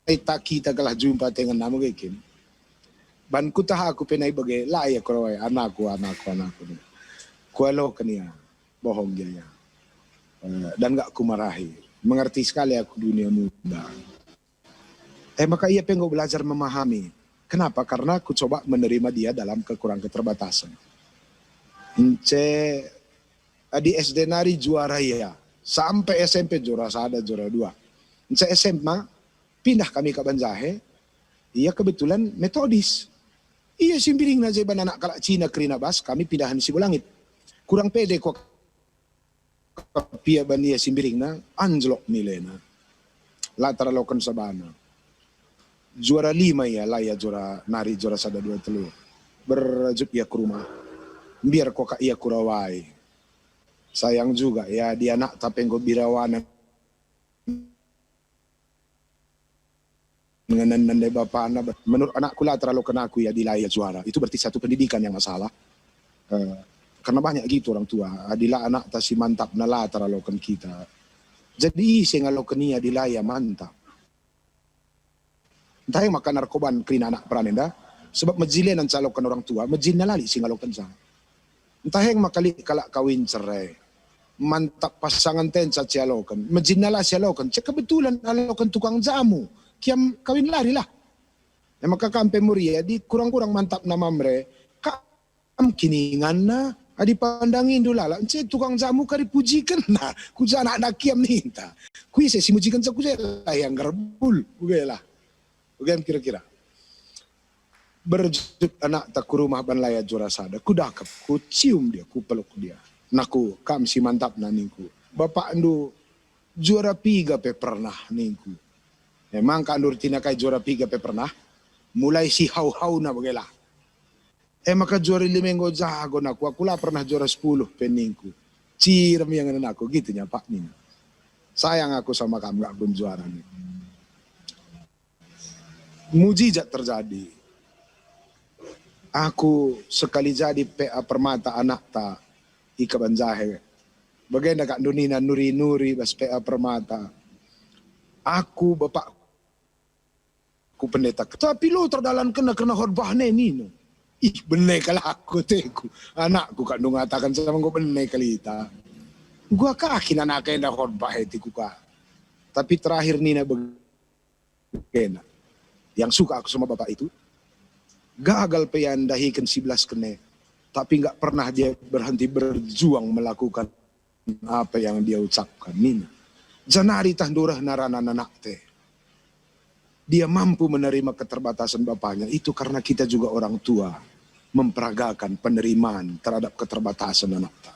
Ita kita gelah jumpa tengen namu gekin. Ban kutah aku pe nai bage, la ia kurawai, anakku, anakku, anakku. Kualoken ia, bohong gia ia. Eh, dan gak kumarahi. Mengerti sekali aku dunia muda. Eh, maka ia pe enggo belajar memahami. Kenapa? Karena kucoba menerima dia dalam kekurang keterbatasan. Ence adi S D nari juara ia, sampai S M P juara sada, juara dua. Ence S M A, pindah kami ka Banjahe, ia kebetulan Metodis. Ia simbiringna je ban anak kalak Cina kerina bas, kami pindahan Sibolangit. Kurang pede kuakap ia ban ia simbiringna, anjlok nilena. La teraloken sabana. Juara lima ia, la ia juara nari, juara sada, dua, telu. Berjup ia ku rumah. Mbiar kuakap ia kurawai. Sayang juga ia, adi anakta pe enggo birawanen ngenen nande bapana. Menurut anakku la teraloken aku ia adi la ia juara. Itu berarti satu pendidikan yang salah. Eh, karena banyak gitu orang tua, adi la anakta si mantapna la teraloken kita. Jadi ise ngaloken ia adi la ia mantap. Ntah e maka narkoban kerina anak peran enda, sebab mejile ncaloken orang tua, mejinna la lit si ngalokenca. Ntah e maka lit kalak kawin cerai. Mantap pasangan tenca cialoken, mejinna la sialoken, cek kebetulan aloken tukang jamu, kiam kawin lari lah. E maka kam pe Moria, adi kurang-kurang mantapna Mamre, kam kininganna, adi pandangindu lalap, ence tukang jamu kari pujikenna, ku ja anakna kiam ninta. Ku ise si mujikenca ku je lah ia nggerbul, ku je lah. Bage kira-kira. Berjup anakta ku rumah ban la ia juara sada. Kudakep, kucium dia, kupeluk dia. Nakku, kam si mantapna ningku. Bapakndu juara piga pe pernah ningku. Emang kak ndu ertina kai juara piga pe pernah? Mulai si hau-hauna bage lah. E maka juara lima enggo jago nakku, aku la pernah juara sepuluh pe ningku. Cirem ia ngenen aku, gitu nya Pak nina. Sayang aku sama kam, gak kun juara nih. Mujizat terjadi. Aku sekali jadi P A Permata anakta i Kaban Jahe. Bagenda kak ndunina nuri-nuri bas P A Permata. Aku bapak ku pendeta, tapi lo terdalankenna kerna khotbah ne nina. Ih, bene kal aku teku. Anakku kak ndungataken sama enggo bene kalita. Gua kakin anak enda khotbah e teku ka. Tapi terakhir nina beg- kena. Yang suka aku sama bapak itu, gagal pe ia ndahiken si belas kene, tapi nggak pernah dia berhenti berjuang melakukan apa yang dia ucapkan nina. Janari tah ndurehna rana nanakte. Dia mampu menerima keterbatasan bapaknya itu karena kita juga orang tua memperagakan penerimaan terhadap keterbatasan anakta.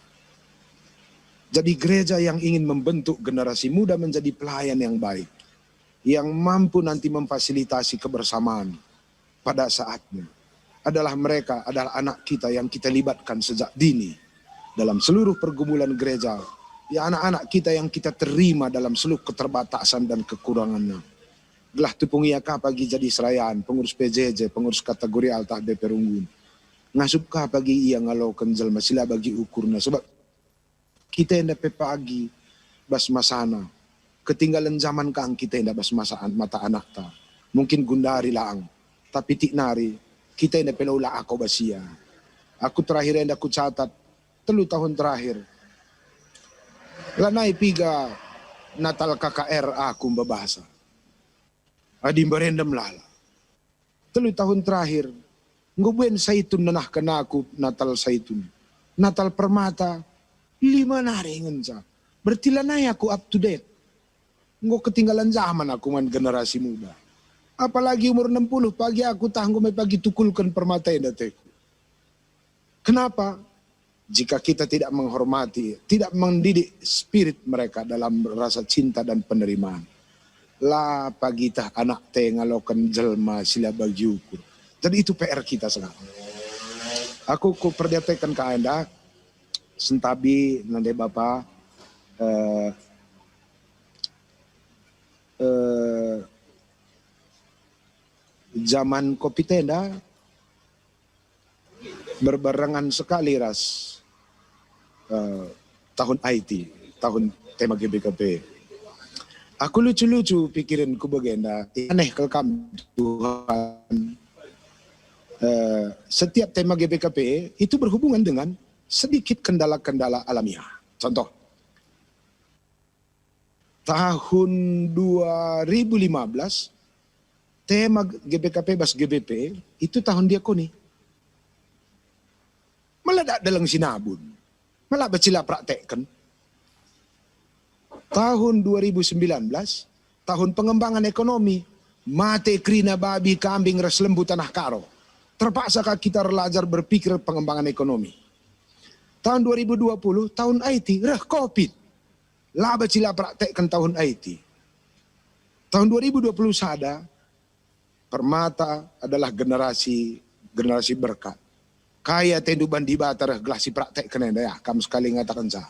Jadi gereja yang ingin membentuk generasi muda menjadi pelayan yang baik, yang mampu nanti memfasilitasi kebersamaan pada saatnya, adalah mereka, adalah anak kita yang kita libatkan sejak dini dalam seluruh pergumulan gereja, ya, anak-anak kita yang kita terima dalam seluruh keterbatasan dan kekurangannya. Gelah tupung ia ka pagi jadi serayan, pengurus P J J, pengurus kategorial tah B P Runggun. Ngasup ka pagi ia ngaloken jelma si la bagi ukurna, sebab kita enda pe pagi bas masana. Ketinggalan zaman kang kita enda bas masa an-, mata anakta. Mungkin gundari lang, tapi tik nari kita enda pe la ula ako bas ia. Aku terakhir enda kucatat telu tahun terakhir. Lanai piga Natal K K R aku mbabasa. Adi mbarendam lala. Telu tahun terakhir, enggo buen Saitun nenahken aku Natal Saitun. Natal Permata, lima nari ngenca. Berarti lanai aku up to date. Enggo ketinggalan zaman aku man generasi muda. Apalagi umur enam puluh pagi aku tah enggo me pagi tukulken permata enda ateku. Kenapa? Jika kita tidak menghormati, tidak mendidik spirit mereka dalam rasa cinta dan penerimaan, la pagitah anak te ngaloken jelma si la bagi ukur. Jadi itu P R kita sekarang. Aku ku perdiateken ka enda, sentabi nande bapa, eh, eh, zaman covid enda, berbarengan sekali ras, eh, tahun I T, tahun tema G B K P. Aku lucu-lucu pikirenku bagenda, aneh kal kam Tuhan. Eh, setiap tema G B K P itu berhubungan dengan sedikit kendala-kendala alamiah. Contoh, tahun dua ribu lima belas, tema G B K P bas G B P itu tahun diakoni. Meledak deleng sinabun. Meledak becila praktekken. Tahun dua ribu sembilan belas, tahun pengembangan ekonomi. Mate kerina babi, kambing, ras lembu tanah Karo. Terpaksa ka kita erlajar berpikir pengembangan ekonomi. Tahun dua ribu dua puluh, tahun I T, reh covid. La becila praktekken tahun I T. Tahun dua ribu dua puluh sada, Permata adalah generasi, generasi berkat. Kai atendu ban Dibata reh gelah sipraktekken enda, ya, kam sekali ngatakenca.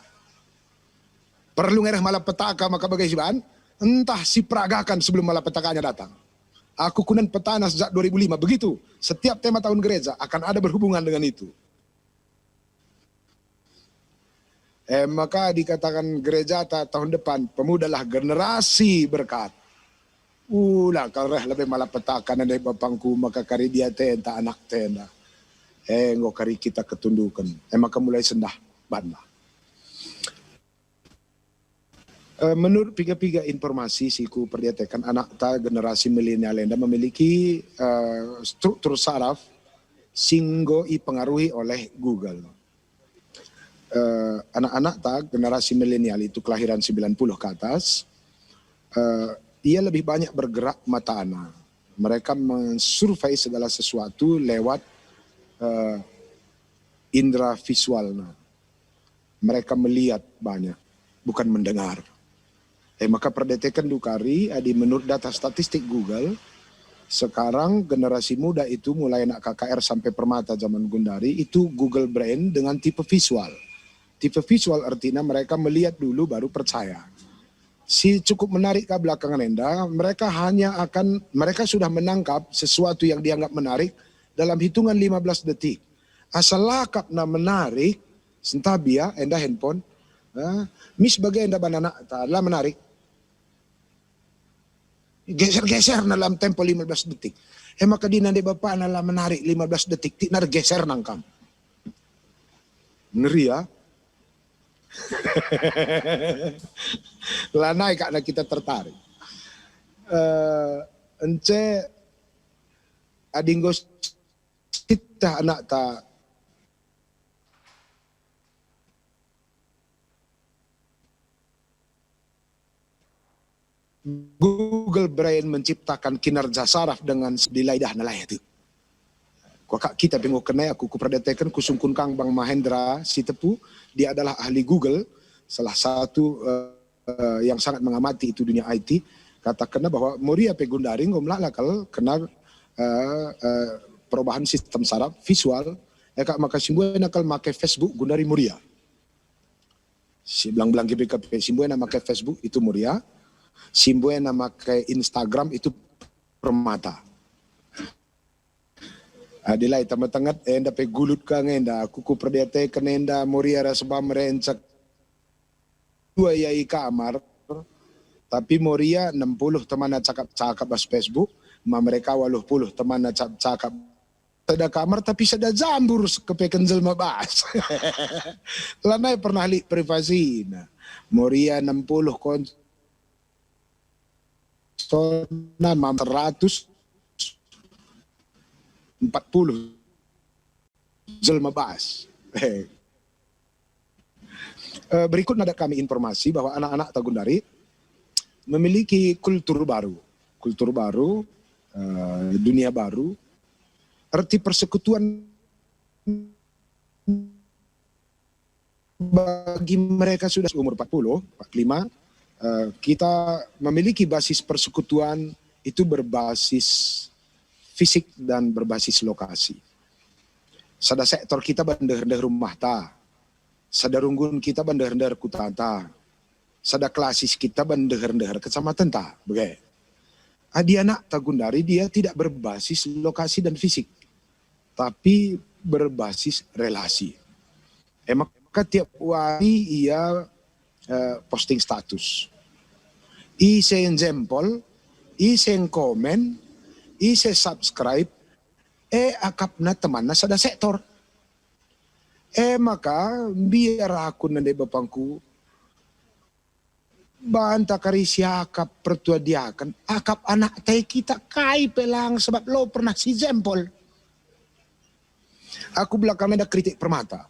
Perlu nge reh malapetaka maka bage siban, ntah siperagaken sebelum malapetakanya datang. Aku kunen petana sejak dua ribu lima, begitu. Setiap tema tahun gereja akan ada berhubungan dengan itu. Eh, maka dikatakan gerejata tahun depan, pemudalah generasi berkat. Ula kal reh lebe malapetaka nande bapangku maka kari diatenta anakta enda. Eh, enggo kari kita ketunduken. Eh, maka mulai sendah banlah. Eh, menurut piga-piga informasi si kuperdiateken, anakta generasi milenial enda memiliki, eh, struktur saraf si enggo ipengaruhi oleh Google. Eh, anak-anakta generasi milenial itu kelahiran sembilan puluh ke atas, eh, ia lebih banyak bergerak matana. Mereka mensurvei segala sesuatu lewat, eh, indera visualna. Mereka melihat banyak, bukan mendengar. Eh, maka perdiatekenndu kari, adi menurut data statistik Google, sekarang generasi muda itu mulai anak K K R sampai Permata zaman gundari itu Google Brain dengan tipe visual. Tipe visual artinya mereka melihat dulu baru percaya. Si cukup menarik ka belakangan enda, mereka hanya akan, mereka sudah menangkap sesuatu yang dianggap menarik dalam hitungan lima belas detik. Asa lakapna menarik, sentabi ya, enda handphone. Ah, mis bage enda ban anakta, la menarik. Geser-geserna dalam tempo lima belas detik. E maka adi nande bapana la menarik lima belas detik, tikna geser nangkam. Ngeri ya. Lanai kak na kita tertarik. Eh, ence adi enggo sitah anakta. Google Brain menciptakan kinerja saraf dengan dilai dah nalai ate. Kuakap kita pe nggo kenai aku kuperdiateken kusungkun kang Bang Mahendra Sitepu, dia adalah ahli Google, salah satu eh, eh, yang sangat mengamati itu dunia I T, katakenna bahwa Moria pe gundari enggo melala kal kena eh, eh, perubahan sistem saraf visual, eh, kak maka simbuena kal make Facebook gundari Moria. Si belang-belang G B K P simbuena make Facebook itu Moria, simbuena make Instagram itu Permata. Adi la ita metenget enda pe gulut ka nge enda, aku kuperdiateken enda Moria ras Bam rencek. Dua ia i kamar, tapi Moria enam puluh temanna cakap-cakap bas Facebook, ma mereka waluh puluh temanna cakap-cakap. Sada kamar tapi sada jambur kepeken jelma bas. Lanai pernah lit privasina. Moria enam puluh kon Sona mam seratus empat puluh jelma bas. Eh. Eh, berikut ada kami informasi bahwa anak-anak Tagundari memiliki kultur baru, kultur baru, eh, dunia baru, erti persekutuan bagi mereka sudah seumur empat puluh, empat puluh lima, eh, kita memiliki basis persekutuan itu berbasis fisik dan berbasis lokasi. Sada sektor kita bandeher-ndeher rumah ta, sada runggun kita bandeher-ndeher kuta ta, sada klasis kita bandeher-ndeher kecamatan ta, bage. Adi anak Tagundari dia tidak berbasis lokasi dan fisik, tapi berbasis relasi. E maka tiap wari ia eh, posting status. Ise jempol, ise komen, ise subscribe, e akapna temanna sada sektor. E maka mbiar aku nande bapangku, banta kari siakap pertua diaken, akap anak tai kita kai pe lang sebab lo pernah si jempol. Aku belakang nenda kritik Permata.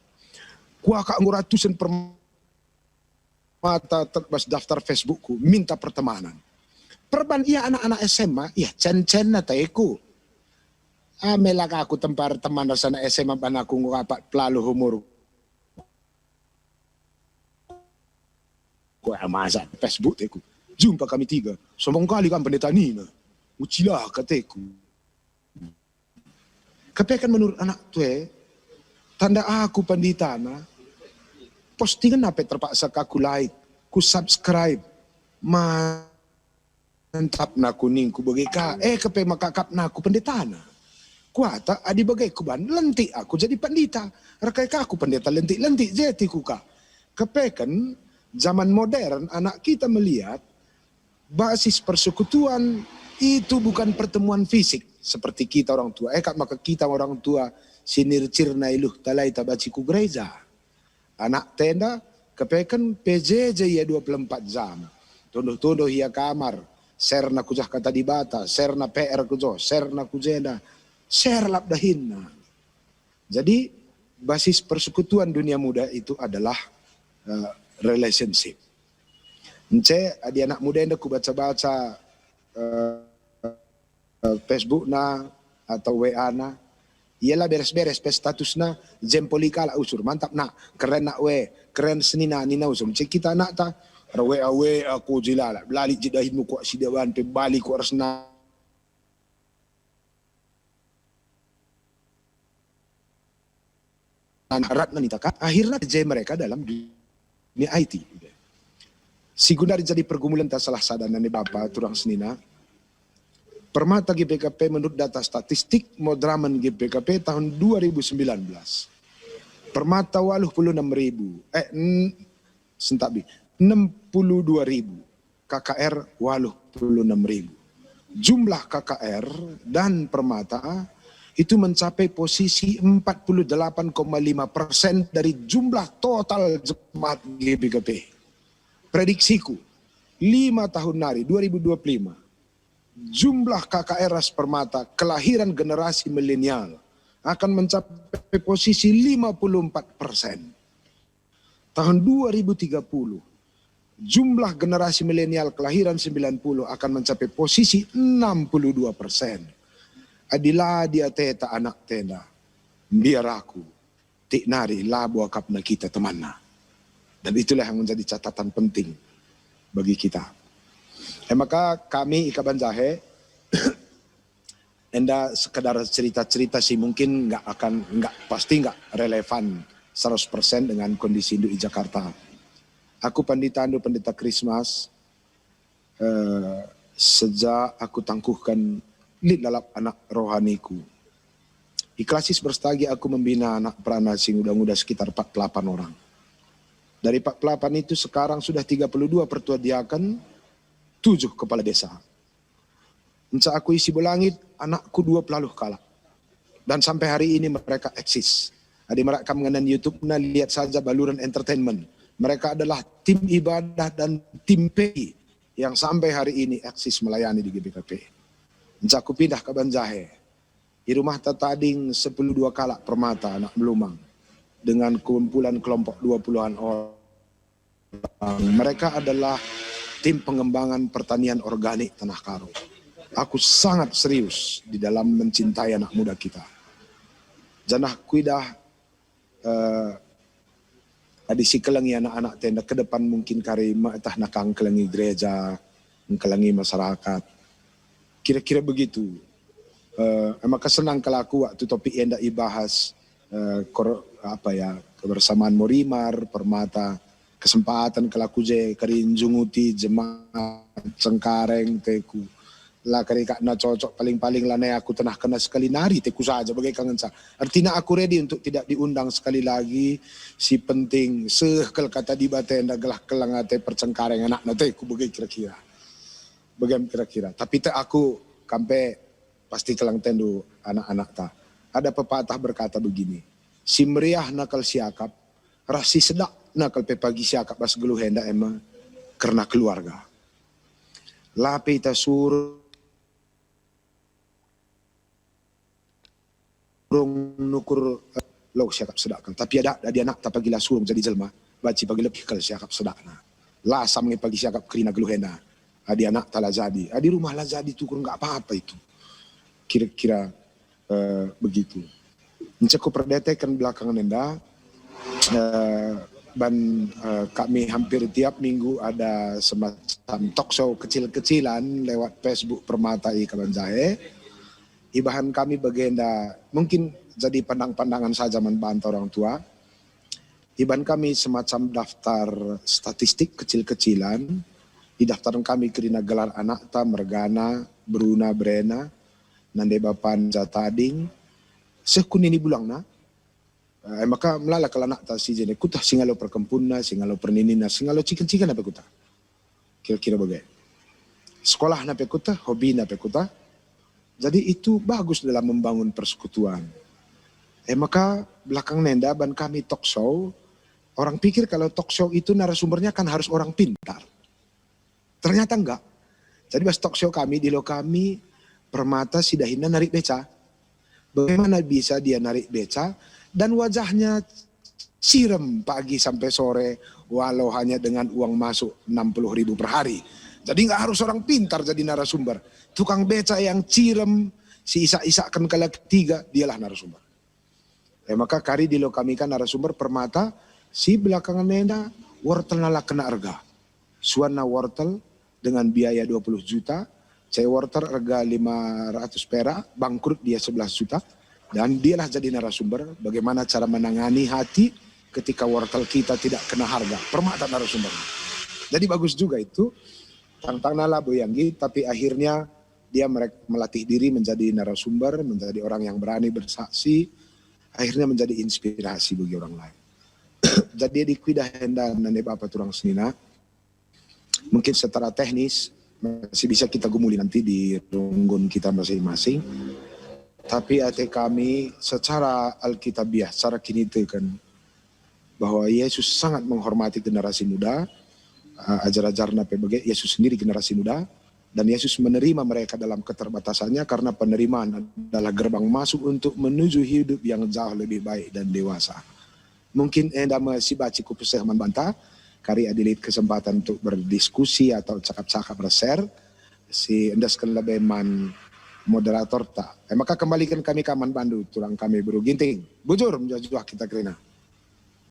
Kuakap enggo ratusen Permata terbas daftar Facebookku, minta pertemanan. Perban ia anak-anak S M A, ia cen-cen na teku. Amela aku tempar teman ras anak S M A ban aku enggo apat pelalu umur. Kuakap masa Facebook teku. Jumpa kami tiga. Sombong kali kam pendeta nina. Ucilah kateku. Kepeken menurut anak tue, tanda aku pendetana, postingan ape terpaksa aku like, ku subscribe, mantap naku ningku bage ka, eh kepe maka kap naku pendetana. Kuata adi bage kuban lentik aku jadi pendeta, rekai ka aku pendeta lentik-lentik jeti kuka. Kepeken zaman modern anak kita melihat basis persekutuan itu bukan pertemuan fisik seperti kita orang tua. Eh, kak maka kita orang tua sinircirna iluh talai tabaci ku gereja. Anak tenda kepeken P J J ia dua puluh empat jam. Tunduh-tunduh ia kamar, serna kujah kata Dibata, serna P R kujo, serna kujenda, ser lap dahinna. Jadi basis persekutuan dunia muda itu adalah uh, relationship. Ence adi anak muda enda kubaca-baca uh, uh, Facebookna atau W A-na, ialah beres-beres pe statusna jempoli kalak usur, mantap nak, keren nak we, keren senina nina usur. Ence kita anak ta, rawe awe aku jilala, belali jedahinmu kuak sidawan pe bali kuak resna. Anak rat nanita ka, akhirna je mereka dalam dunia I T. Sigundari jadi pergumulan ta salah sada nani bapa turang senina. Permata G B K P menurut data statistik Modramen G B K P tahun dua ribu sembilan belas. Permata waluh puluh enam ribu, eh, sentabi, enam puluh dua ribu, K K R waluh puluh enam ribu. Jumlah K K R dan Permata itu mencapai posisi empat puluh delapan koma lima persen dari jumlah total jemaat G B K P. Prediksiku, lima tahun nari, dua ribu dua puluh lima, jumlah K K R ras Permata kelahiran generasi milenial akan mencapai posisi lima puluh empat persen. Tahun dua ribu tiga puluh, jumlah generasi milenial kelahiran sembilan puluh akan mencapai posisi enam puluh dua persen. Adi la diateta anak enda, mbiar aku, tik nari labo akapna kita temanna. Dan itulah yang menjadi catatan penting bagi kita. E maka kami i Kabanjahe enda sekedar cerita-cerita si mungkin nggak akan, nggak, pasti nggak relevan seratus persen dengan kondisindu i Jakarta. Aku panditandu, Pendeta Krismas, eh, sejak aku tangkuhken lit lalap anak rohaniku. I Klasis Berstagi aku membina anak perana si nguda-nguda sekitar empat puluh delapan orang. Dari empat puluh delapan itu sekarang sudah tiga puluh dua pertua diaken, tujuh kepala desa. Enca aku i Sibolangit, anakku dua puluh kalak. Dan sampai hari ini mereka eksis. Adi merak kam ngenen YouTube-na, lihat saja Baluran Entertainment. Mereka adalah tim ibadah dan tim P I yang sampai hari ini eksis melayani di G B K P. Enca aku pindah Kabanjahe. I rumahta tading sepuluh dua kalak permata anak melumang dengan kumpulan kelompok dua puluhan orang. Mereka adalah tim pengembangan pertanian organik Tanah Karo. Aku sangat serius di dalam mencintai anak muda kita. Janah kuidah, eh, adi sikelengi anak-anak enda ke depan mungkin kari metah nakang kelengi gereja, kelengi masyarakat. Kira-kira begitu. Eh, maka senang kal aku waktu topik enda ibahas, eh, kor-, apa ya, kebersamaan Morimar, Permata, kesempatan kal aku je kari njunguti jemaat Cengkareng teku. La kari kakna cocok, paling-paling lanai aku tenah kena sekali nari teku saja bage ka ngenca. Artina aku ready untuk tidak diundang sekali lagi. Si penting seh kal kata Dibata enda gelah keleng ate percengkareng anakna teku bage kira-kira. Bage kira-kira. Tapi tek aku kampe pasti keleng tendu anak-anakta. Ada pepatah berkata begini, "Si meriahna kal siakap, ras si sedakna kal pe pagi siakap bas geluh enda ema kerna keluarga." La pe ita surung nukur, eh, lo siakap sedak kal. Tapi ada adi anakta pagi la surung jadi jelma, banci pagi lebih kal siakap sedakna. La sam nge pagi siakap kerina geluh enda. Adi anakta la jadi, adi rumah la jadi tukur, nggak apa-apa itu. Kira-kira, eh, begitu. Enca kuperdeteken belakangen enda, eh, ban, eh, kami hampir tiap minggu ada semacam talk show kecil-kecilan lewat Facebook Permata i Kabanjahe. Ibahan kami bagenda mungkin jadi pandang-pandangan saja man banta orang tua. Ibahan kami semacam daftar statistik kecil-kecilan. Idaftarken kami kerina gelar anakta, mergana, beruna, berena, nande bapana, tading, seh ku nini bulangna. Eh, maka melala kal anakta si jenda, kuta si ngalo perkempunna, si ngalo perninina, si ngalo ciken-cikenna pe kuta. Kira-kira bage. Sekolahna pe kuta, hobina pe kuta. Jadi itu bagus dalam membangun persekutuan. Eh, maka belakang nenda ban kami talk show, orang pikir kalau talk show itu narasumbernya kan harus orang pintar. Ternyata enggak. Jadi bas talk show kami, dilo kami, Permata si dahinna narik beca. Bagaimana bisa dia narik beca dan wajahnya cirem pagi sampai sore, walau hanya dengan uang masuk enam puluh ribu per hari. Jadi enggak harus orang pintar jadi narasumber. Tukang beca yang cirem, si isak-isakken kalak ketiga, dialah narasumber. Eh, maka kari dilo kami kan narasumber Permata, si belakangen enda wortelna la kena erga. Suanna wortel dengan biaya dua puluh juta, cai wortel erga lima ratus perak, bangkrut dia sebelas juta, dan dialah jadi narasumber bagaimana cara menangani hati ketika wortel kita tidak kena harga. Permata narasumber. Jadi bagus juga itu, tangtangna labo ia nggit, tapi akhirnya dia merek-, melatih diri menjadi narasumber, menjadi orang yang berani bersaksi, akhirnya menjadi inspirasi bagi orang lain. Jadi, adi kuidah enda nande bapa turang senina, mungkin secara teknis masih bisa kita gumuli nanti di runggun kita masing-masing. Tapi ate kami secara Alkitabiah, secara kiniteken, bahwa Yesus sangat menghormati generasi muda, eh, ajar-ajarna pe bage, Yesus sendiri generasi muda, dan Yesus menerima mereka dalam keterbatasannya karena penerimaan adalah gerbang masuk untuk menuju hidup yang jauh lebih baik dan dewasa. Mungkin enda me si banci kupeseh man banta, kari adi lit kesempatan untuk berdiskusi atau cakap-cakap ras share, si endesken lebe man moderatorta. E maka kembaliken kami ka man bandu, turang kami Beru Ginting. Bujur, mejuah-juah kita kerina.